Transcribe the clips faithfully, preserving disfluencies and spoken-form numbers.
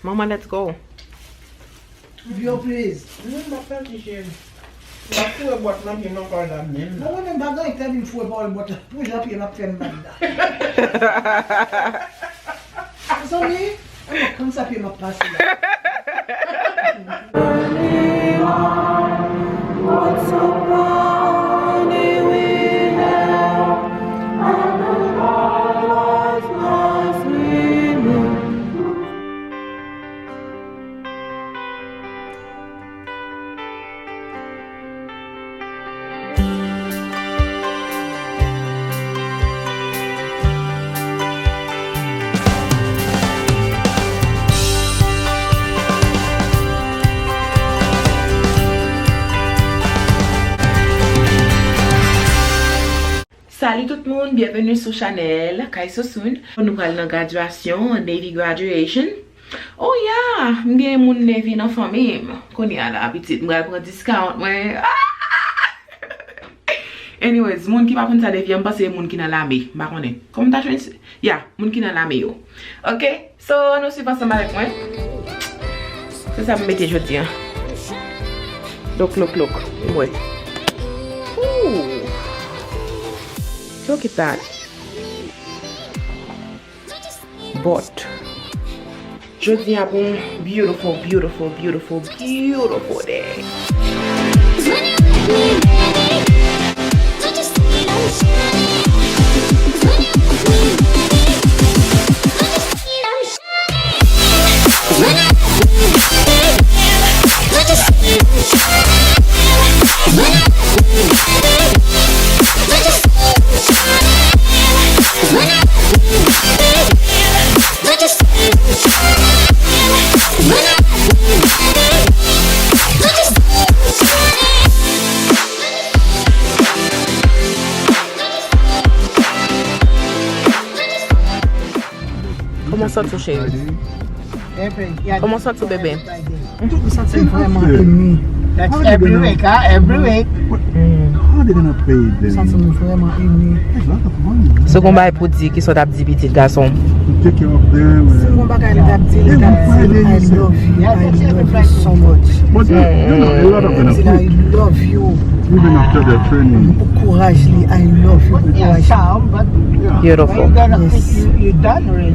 Manman, let's go. Vyo, please. Non, m ap pati, cheri. M ap foure bòt nan pye m ankò la menm. Bon, mwen menm pa gen anyen k ta vin foure pawòl bòt la. Pou jan pye m ap fè m mal la. Mezanmi, mwen konn sa pye m ap pase la. Salut tout moun, byenveni sou chanèl Kay Sousoun. Nou pral nan gradyasyon, Navy graduation. Oh yeah, m gen moun Navy nan fanmi m. Kounye a la, pitit, m pral pran discount mwen. Ah! Anyways, moun ki pa konn sa Navy an, m panse se moun ki nan lame. M pa konnen. Kòman m ta jwenn? Ya, moun ki nan lame yo. Ok? So, ann nou swiv ansanm avèk mwen. Se sa m mete jodi a. Look, look, look. Wè. Ooh. Look at that. But jodi a pou yon beautiful, beautiful, beautiful, beautiful day. Kòman w santi w, cheri? Kòman w santi w, bebe? M santi m vrèman emi. That's every week, huh? Every week. How they gonna pay them? M santi m vrèman emi. That's a lot of money. Se konba pou di ki sa w t ap di pitit gason. To take care of them. Si m gon bagay li t ap di, li t ap di, "I love you, I love you so much." But you, you know, a lot of them are good. I love you. Even after their training. Pou kouraj li, "I love you," pou kouraj. Beautiful. Yes.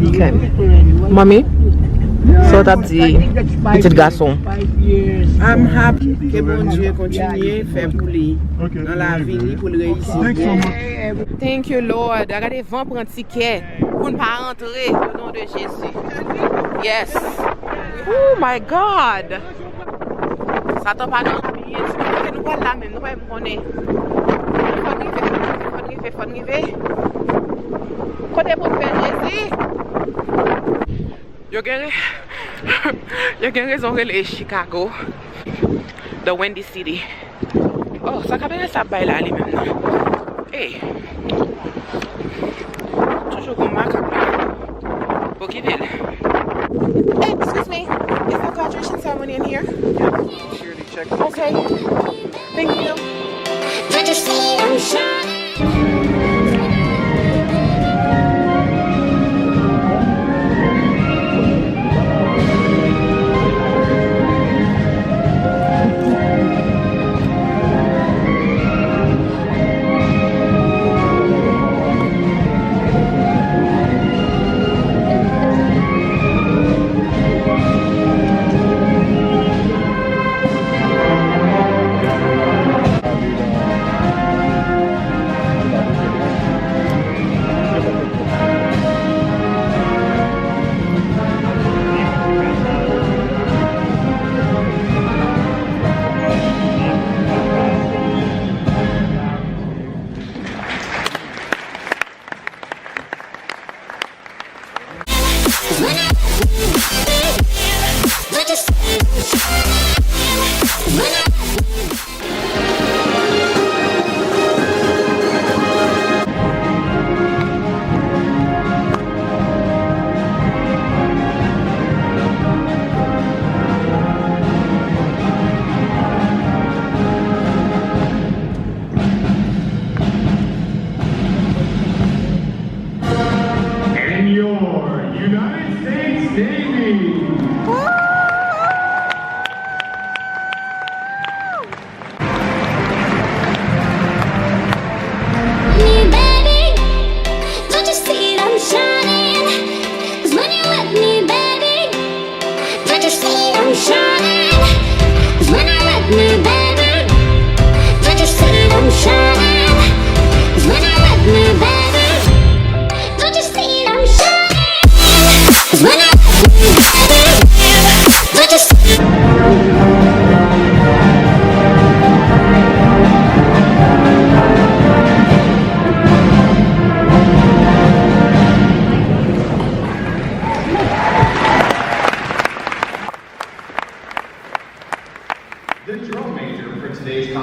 Ok. Mami, sa w t ap di pitit gason? I'm happy. Ke Bondye kontinye fè pou li nan lavi li, pou l reyisi. Thank you, Lord. Gade van pran tikè pou n pa rantre, o non de Jezi. Yes. Oh my God. Satan pa nan anyen. Kote nou pral la menm, nou pa menm konnen. Fò n rive, fò n rive, fò n rive, fò n rive. Kote pou n fè Jezi? Yo gen re-, yo gen rezon rele Chicago the Windy City. Oh, sa kamera sa ap bay la li menm nan. Ey. Toujou gon makak la. Okipe l. Hey, excuse me. Is the graduation ceremony in here? Okay. Thank you. And your United States Baby. Me, baby, don't you see that I'm shining? 'Cause when you with me, baby, don't you see that I'm shining? 'Cause when you with me, baby, don't you see that I'm shining? 'Cause when you with me, baby, don't you see that I'm shining? 'Cause when you with me, baby, don't you see The drum major for today's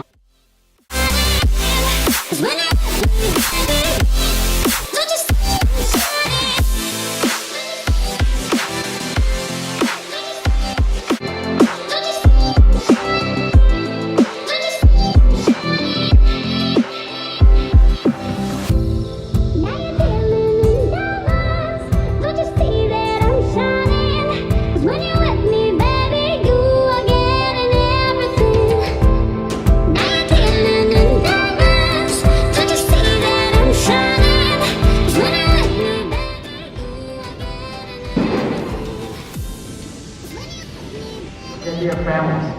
Tell their families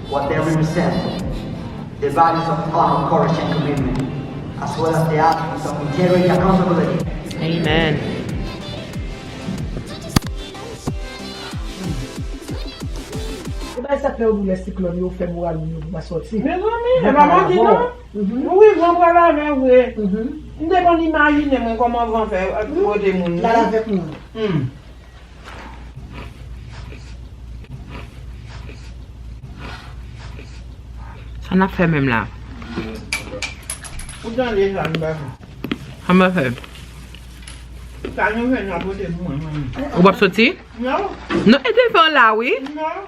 what they represent, the values of honor, courage, and commitment, as well as the attributes of integrity and accountability. Amen. E bay sa k fè yo di w lè siklòn yo fè moral moun yo pou pa sòti. Mezanmi, e pa manti non. Wi, van pral avè vre. M te konn imajine mwen kòman van fè pote moun. L al avèk moun. Sa n ap fè menm la? Ou tande sa m pa fè? Sa m ap fè? Sa nou fè n ap pote pou mwen, mwen. Ou p ap soti? Non. Non, e devan la, wi. Non.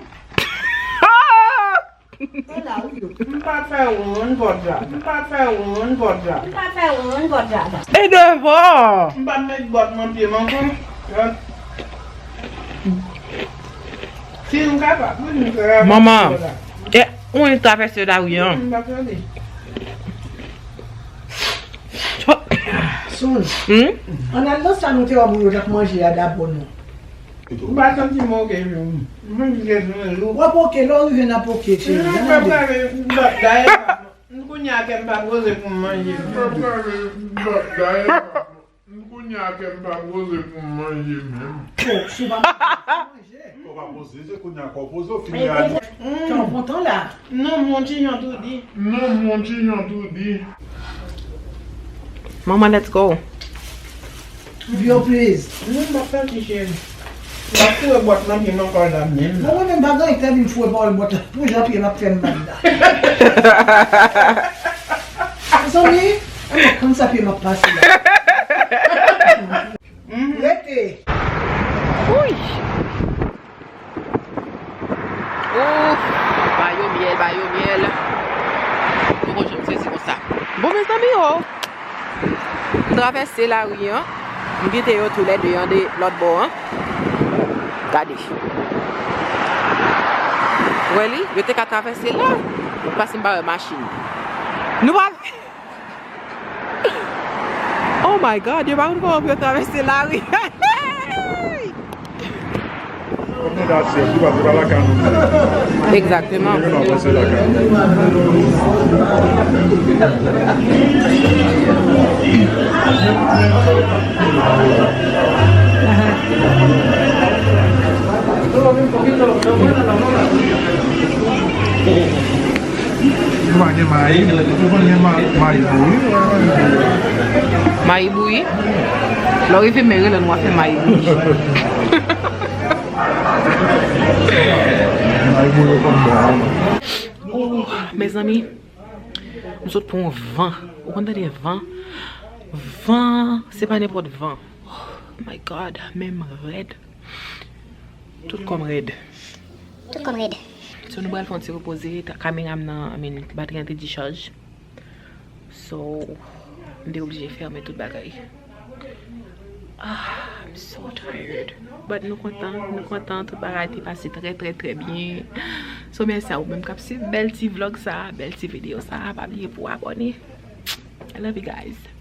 M pa fè wonn pòt la. M pa fè wonn pòt la. M pa fè wonn pòt la. E devan. M pa met bòt nan pye m ankò. Si m kapab, wi, m kapab. Manman, e ou travèse lari an. M pa fè li. Sonj. Hmm? Ann al nan sa nou te wè moun yo t ap manje a dabò non. M pa santi m oke, non. M santi ke m lou. W ap oke, lè w rive n ap oke, cheri. M pa prale, m pa, dayè, m kounye a kè m pa poze pou m manje. M pa prale, m pa, dayè, m kounye a kè m pa poze pou m manje menm. Kò w pa poze, se kounye a kò w poze, w fin reyalize. Tan kontan la. Non, mon ti jan tou di. Non, mon ti jan tou di. Manman, let's go. Vyo pliz. Non, m ap santi cheri. M ap foure bòt nan pye m ankò la menm. Bon, mwen menm pa gen anyen k ta vin foure pawòl bòt la. Pou jan pye m ap fè m mal la. Zanmi, ann konn sa pye m ap pase la. Rete. Ouy! Ooh, ba yo myèl, ba yo myèl. Poko janm sezi konsa. Bon, mezanmi, o! M travèse lari an. M kite yo toulède an de lòt bò an. Gade. Wè li, yo te ka travèse la. Paske m pa wè machin. Nou pa Oh my God, yo pa konn kòman pou yo travèse lari. Kòm nou ta di, se pa, se pa lakay nou. Egzakteman. Yo nan panse lakay nou. Nou pa gen mayi, nou konn gen ma- mayi bouyi. Mayi bouyi? Lè w rive Maryland, w a fè mayi bouyi. Mayi bouyi yo konn bon. Mezanmi, m sot pran yon van. Ou konn tande van? Van, se pa nenpòt van. Oh my God, men m rèd. Tout kò m rèd. Tout kò m rèd. So nou pral fè yon ti repoze, ta- kamera m nan, I mean, batri an te dichaj. So, m te oblije fèmen tout bagay. Ah, I'm so tired. But nou kontan, nou kontan, tout bagay te pase trè, trè, trè byen. So, mèsi a ou menm k ap swiv bèl ti vlog sa, bèl ti videyo sa. Pa bliye pou w abòne. I love you guys.